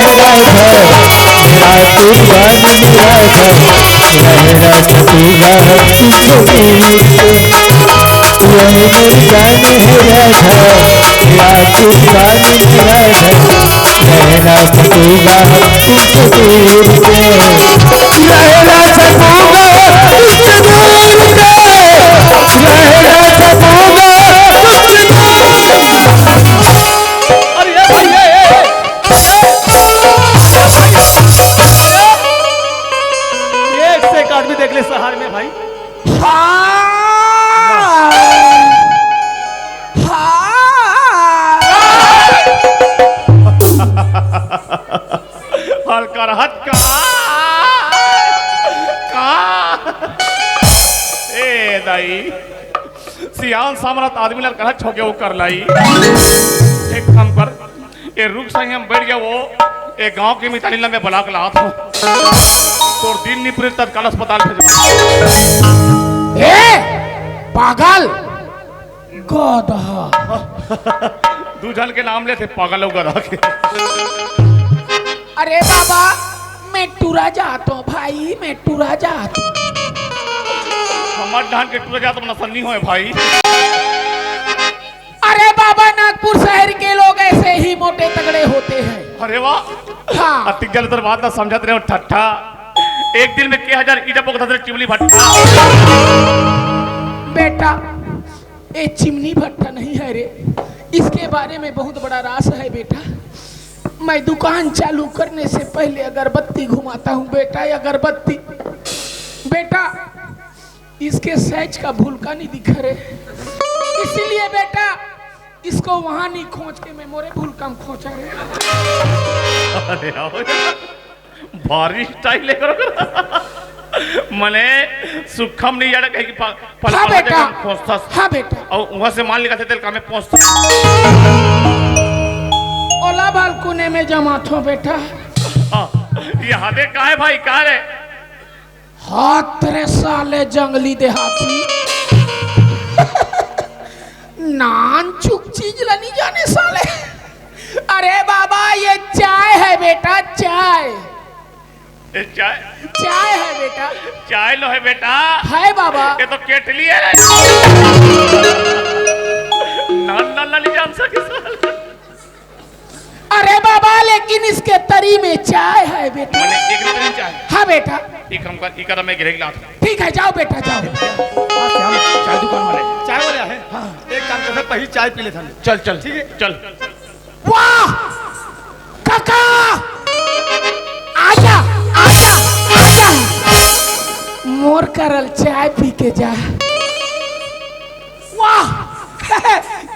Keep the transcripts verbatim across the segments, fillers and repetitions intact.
राधा, मेरा तू जान निराधा, रहना सतुगा तुझको मिल के। तू है मेरी जान है राधा, मेरा तू जान निराधा, रहना सतुगा तुझको मिल के। रहना सतुगा तुझको मिल के, रहना सतुगा तुझको मिल के। अरे, अरे, अरे, अरे। एक से एक आदमी देख ले शहर में भाई। हाँ। हाँ। हल करहत का? का? ए दाई, सियान सामरथ आदमी ला करहत छोके वो कर लाई। एक काम कर, ये रुख संगे म बइठ गे वो, ये गांव के मितानी ला मैं बला के लात हूँ। तोर दिन नी पुरे तत्काल अस्पताल भेजो। ए, पागल, गधा। दू झन के नाम लेथे, पागल अउ गधा के। अरे बाबा, मैं टुरा जात हूँ भाई, मैं टुरा जात हूँ। हमर धान के टुरा जात म नसन नी होय भाई। अरे बाबा, नागपुर शहर के लोग ऐसे ही मोटे तगड़े होते हैं। अरे वाह। हाँ। अतिक जल तर बात ना समझत रहे हो ठट्ठा। एक दिन में के हजार ईटा पोक धरे चिमनी भट्ठा। बेटा, ये चिमनी भट्ठा नहीं है रे, इसके बारे में बहुत बड़ा राज है बेटा। मैं दुकान चालू करने से पहले अगरबत्ती घुमाता हूँ बेटा, ये अगरबत्ती। बेटा, इसके साइज का भूलका नहीं दिखा रे, इसीलिए बेटा इसको वहां नहीं खोज के मैं मोरे भूलका म खोजा रे। अरे आओ, भारी स्टाइल है करो। मने सुखम नहीं जाना कहीं की पा-, पल-, हाँ पल बेटा। जगह खोजता। हाँ बेटा। और वहां से माल निकालते तेल कामे पहुंचता। ओला बालकुने में जमा थो बेटा। हाँ, ये हाथे का है भाई, का रे? हाथ रे साले जंगली देहाती। नान चुक चीज ला नहीं जाने साले। अरे बाबा, ये चाय है बेटा, चाय। ए, चाय? चाय है बेटा। चाय लो है बेटा। है बाबा। ये तो केटली है। नान, नान, नान नहीं जान सके साले। अरे बाबा, लेकिन इसके तरी में चाय है बेटा। मने एक लीटर ही चाय? हाँ बेटा। एक हम कर, एक मैं गिरेक लात। ठीक है, जाओ बेटा, जाओ। हाँ, श्याम, चाय दुकान वाले। चाय वाले हैं? हाँ। एक काम कर, पहली चाय पी ले थाने। चल, चल, ठीक है। चल। वाह! काका! आजा, आजा, आजा। मोर करल चाय पी के जा। वाह!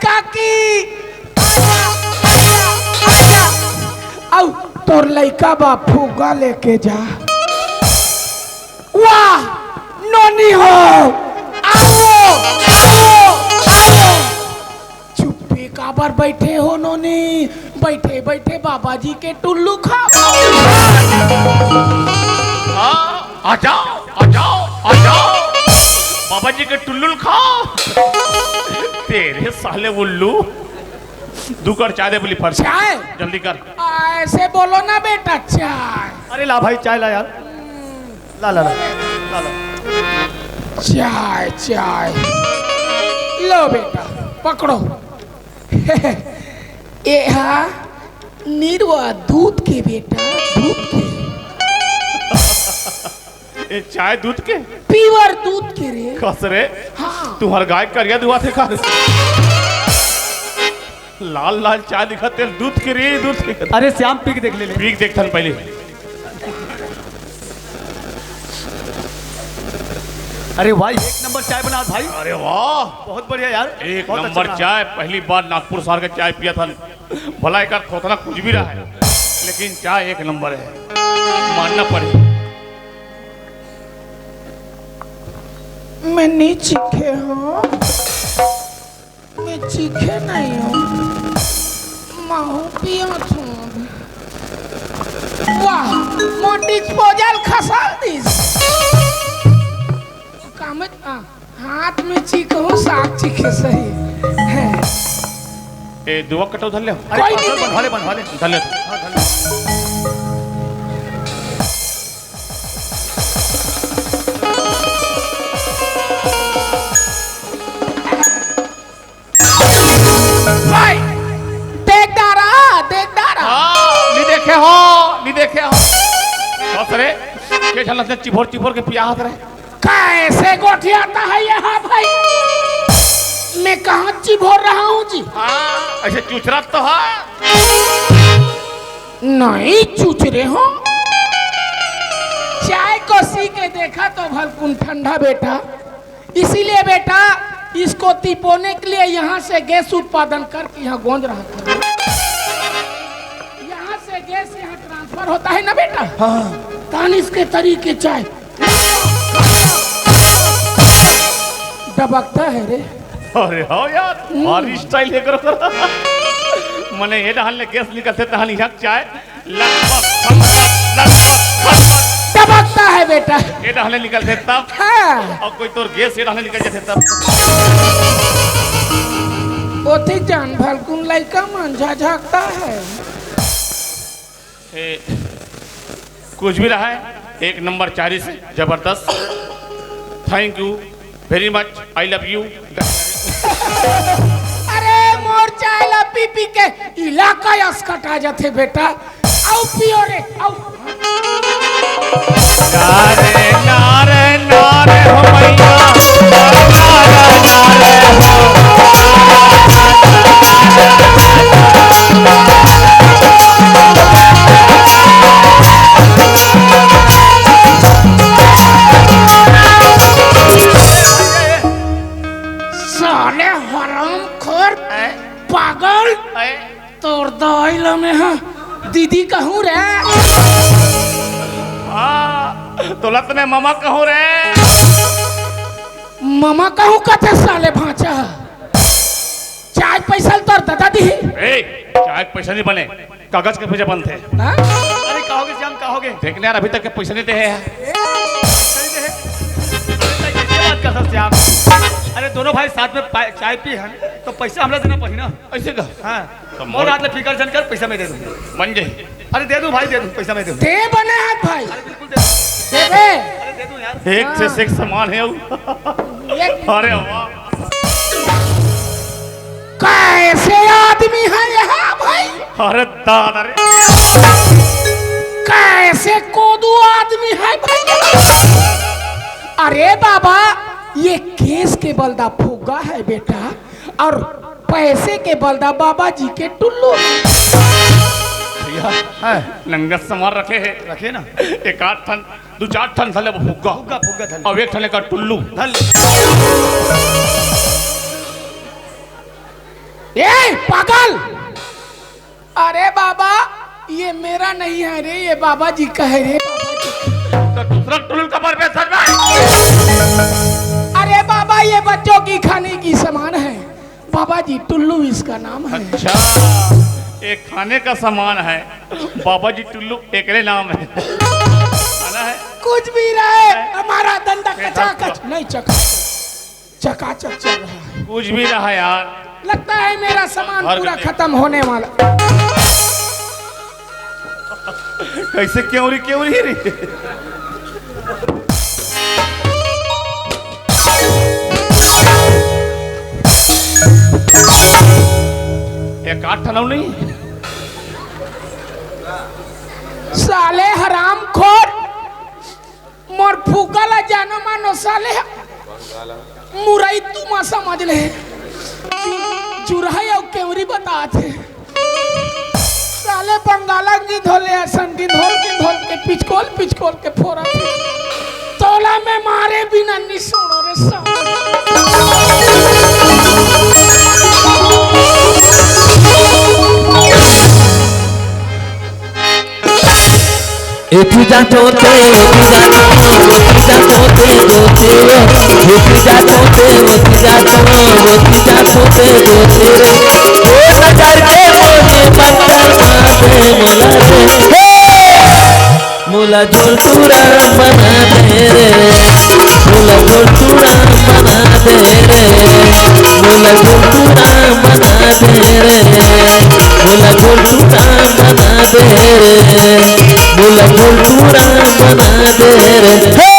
काकी! आजा, आजा, आजा। आउ, तोर लइका बा फुग्गा लेके जा। वाह! नोनी हो! आओ, आओ, आओ। चुप्पे काबर बैठे हो नोनी? बैठे बैठे बाबा जी के टुल्लू खा। हाँ, आ जाओ, आ जाओ, आ जाओ। बाबा जी के टुल्लू खा। तेरे साले उल्लू। दू कर चाय दे बोली फर्ज। चाय? जल्दी कर। ऐसे बोलो ना बेटा, चाय। अरे ला भाई, चाय ला यार। ला, ला, ला, ला, ला। चाय, चाय। लो बेटा, पकड़ो। ए हा निरवा दूध के बेटा, दूध के। ए चाय दूध के? Pure दूध के रे। कस रे? हाँ। तुहर गाय करिया दुहा थे का रे? लाल लाल चाय दिखत तेल दूध के रे, दूध के। अरे श्याम, पी के देख ले, ले। पी के देख थन पहले। अरे भाई, एक नंबर चाय बना भाई। अरे वाह, बहुत बढ़िया यार, एक बहुत अच्छा नंबर बना। चाय। पहली बार नागपुर शहर का चाय पिया था। भला एक थोथना कुछ भी रहा है, लेकिन चाय एक नंबर है, मानना पड़ेगा। मैं नहीं चीखे हूँ। मैं चीखे नहीं हूँ, महू पियत हूँ। वाह, मोर disposal खसाल दिस। कामत, आ, हाथ में चीखहूँ, साग चीखे सही है। ए, दुआ कटो धर ले। अरे, कोई नहीं। बंधवा ले, बंधवा ले। धर ले। हाँ, धर ले। झलक से चिभोर चिभोर के पियाहत रहे। कैसे गोठियाता है यहाँ भाई? मैं कहाँ चिभोर रहा हूँ जी? हाँ, ऐसे चुचरत तो है। नहीं चुचरे हो। चाय को सी के देखा तो भलकुन ठंडा बेटा। इसीलिए बेटा, इसको तिपोने के लिए यहाँ से गैस उत्पादन करके यहाँ गोंद रहा था। यहाँ से गैस यहाँ ट्रांसफर होता है ना बेटा? हाँ। तानिस के तरीके चाय डबकता है रे। अरे हाँ यार, हम्म। भारी स्टाइल है करो। मने ये डहन ले गैस निकलते तहन यहाँ चाय लगभग खटखट, लगभग खटखट। टपकता है बेटा। ये डहले निकलते तब। हाँ। और कोई तोर गैस ये डहले निकल जाते तब। ओती जान भलकुन लइका मन झझकता है। ए, कुछ भी रहा है, एक नंबर चारी से जबरदस्त। Thank you very much, I love you। अरे मोर चाय ला पी पी के इलाका यस कटा जाथे बेटा। आओ पियो रे, आओ। नारे, नारे, नारे हो मैया, नारे, नारे, नारे हो। साले हरामखोर, हैं? पागल, हैं? तोर दाई ला मैं हा दीदी कहूँ रे। हाँ, तोला तो मैं ममा कहूँ रे। ममा कहूँ कथे साले भांचा। चाय पैसा ल तोर दादा दिही। ए, चाय के पैसा नहीं बने, कागज के पैसा बनते। हाँ? अरे कहोगे श्याम, कहोगे? देख ले यार, अभी तक के पैसा नहीं दे है। सही दे है। अरे कैसे बात करता श्याम? अरे दोनों भाई साथ में पा-, चाय पी हन, तो पैसा हमरा देना पड़ी ना। ऐसे का? हाँ। तो मोर मोर हाथ ले फिकर झन कर, पैसा मैं दे दूँ। बन जाए। अरे दे दूँ भाई, दे दूँ, पैसा मैं दे दूँ। दे बने हाथ भाई। अरे बिल्कुल दे दूँ। दे दे। अरे दे दूँ यार। एक से हाँ। एक समान है वो। एक अरे वाह। कैसे आदमी है यहाँ भाई? अरे दादा रे। कैसे कोदू आदमी है भाई? अरे बाबा, ये केस के बलदा फुग्गा है बेटा। और पैसे के बलदा बाबा जी के टुल्लू। भैया, हाँ। नंगत समान रखे है। रखे ना। एक आध ठन, दू चार ठन धले वो फुग्गा। फुग्गा, फुग्गा धले। अब एक ठन का टुल्लू। धले। ए, पागल! अरे बाबा, ये मेरा नहीं है रे, ये बाबा जी का है रे। तो दूसरा टुल्लू का पर पैसा ना। अरे बाबा, ये बच्चों की खाने की सामान है। बाबा जी, टुल्लू इसका नाम है। अच्छा, ये खाने का सामान है। बाबा जी, टुल्लू एकरे नाम है। खाना है? कुछ भी रहे, हमारा धंधा खचाखच नहीं चका। चकाचक चल रहा है। कुछ भी रहा यार। लगता है मेरा सामान पूरा खत्म होने वाला। कैसे क्यों रही, क्यों रही रे? एक आठ ठन नहीं। साले हरामखोर। मोर फुग्गा ला जानो मानो साले ह। मुरई तुमा समझ ले। जुरहई अउ केवरी बतात हे। साले बंगाला गिंधोले असन गिंधोल गिंधोल के पिचकोल पिचकोल के फोरत हे। तोला मैं मारे बिना नि छोड़ो रे साले। ए पूजा जोते, ए पूजा जोते, ए पूजा जोते, जोते, ए पूजा जोते, ए पूजा जोते, ए पूजा जोते, जोते। दो हजार के मोने पत्थर मारे मोला रे। हे! मोला झुलटू राम बना दे रे, मोला झुलटू राम बना दे रे, मोला झुलटू राम बना दे रे, मोला झुलटू राम बना दे रे, मोला झुलटू राम बना दे रे। हे!